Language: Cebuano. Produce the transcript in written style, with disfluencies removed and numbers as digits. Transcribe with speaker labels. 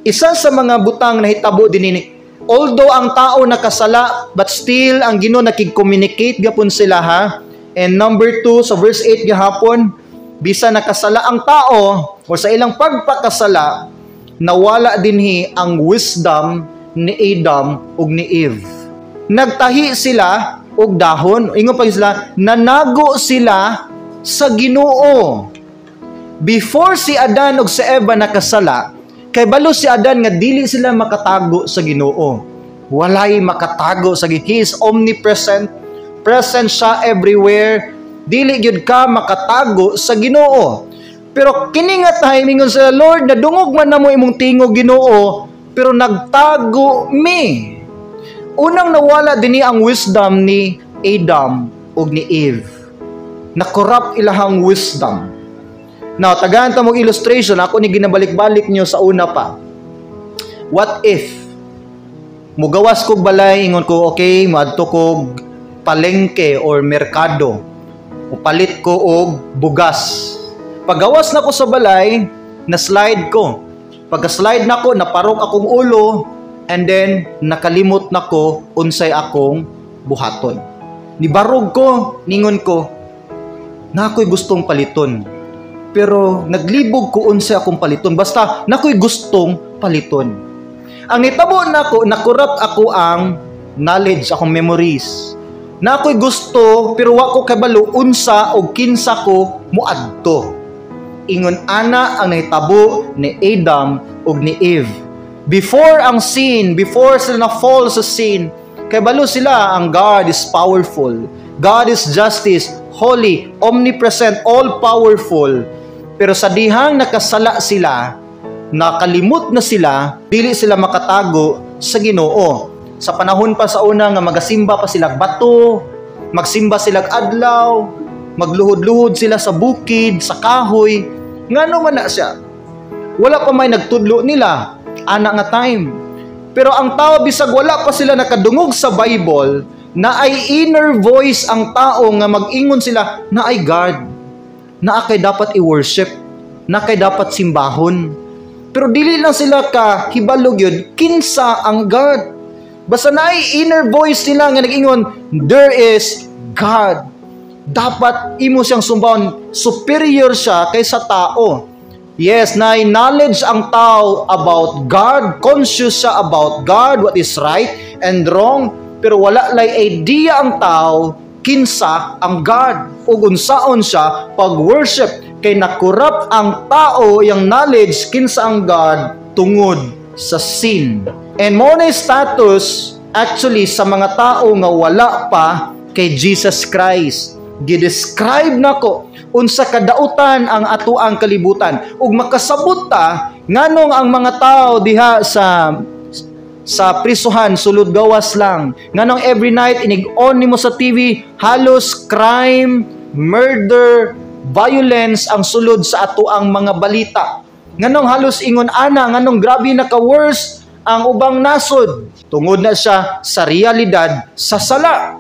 Speaker 1: Isa sa mga butang nahitabo dinhi, although ang tao nakasala, but still ang Ginoo nakig-communicate gapon sila, ha. And number 2, sa verse 8 gihapon, bisa nakasala ang tao o sa ilang pagpakasala, nawala dinhi ang wisdom ni Adam ug ni Eve. Nagtahi sila og dahon. Ingon pa sila, nanago sila sa Ginoo. Before si Adan ug si Eva nakasala, kay balo si Adan nga dili sila makatago sa Ginoo. Walay makatago sa Ginoo. He is omnipresent. Present siya everywhere. Dili gyud ka makatago sa Ginoo. Pero kini nga time, ingon sa Lord, nadungog man namo imong tingog, Ginoo, pero nagtago mi. Unang nawala dinhi ang wisdom ni Adam ug ni Eve. Na-corrupt ilahang wisdom. Now, tagaan ta mong illustration, ako ni ginabalik-balik nyo sa una pa. What if mugawas kog balay, ingon ko, "Okay, moadto kog palengke or merkado. Mupalit ko og bugas." Pagawas na ko sa balay, na-slide ko. Pagka-slide na ko, naparok akong ulo, and then nakalimot na ko unsay akong buhaton. Nibarog ko, ningon ko, "Na ako'y gustong paliton." Pero naglibog ko unsay akong paliton. Basta nako'y gustong paliton. Ang nitabo nako, na-corrupt ako ang knowledge, akong memories. Na ako'y gusto pero wa ko kabalo unsa o kinsa ko muadto. Ingon ana ang nahitabo ni Adam ug ni Eve. Before ang sin, before sila na fall sa sin, kay balo sila ang God is powerful. God is justice, holy, omnipresent, all-powerful. Pero sa dihang nakasala sila, nakalimot na sila, dili sila makatago sa Ginoo. Sa panahon pa sa una nga magasimba pa sila bato, magsimba sila adlaw, magluhod-luhod sila sa bukid, sa kahoy. Ngano man na siya? Wala pa may nagtudlo nila ana nga time. Pero ang tao, bisag wala pa sila nakadungog sa Bible, na ay inner voice ang tao nga mag-ingon sila na ay God, na kay dapat i-worship, na kay dapat simbahon. Pero dili lang sila ka hibalo gyud kinsa ang God. Basta na ay inner voice nila nga nag-ingon, "There is God." Dapat imo siyang sumbahon, superior siya kaysa tao. Yes, na knowledge ang tao about God, conscious siya about God, what is right and wrong, pero wala lay idea ang tao kinsa ang God ug unsaon siya pag-worship kay na-corrupt ang tao yung knowledge kinsa ang God tungod sa sin. And mo na status actually sa mga tao nga wala pa kay Jesus Christ. Gi-describe nako unsa kadautan ang atoang kalibutan ug makasabot ta nganong ang mga tao diha sa prisuhan sulod gawas lang, nganong every night inig on nimo sa TV, halos crime, murder, violence ang sulod sa atoang mga balita, nganong halos ingon ana, nganong grabe na ka worse ang ubang nasod, tungod na siya sa realidad sa sala.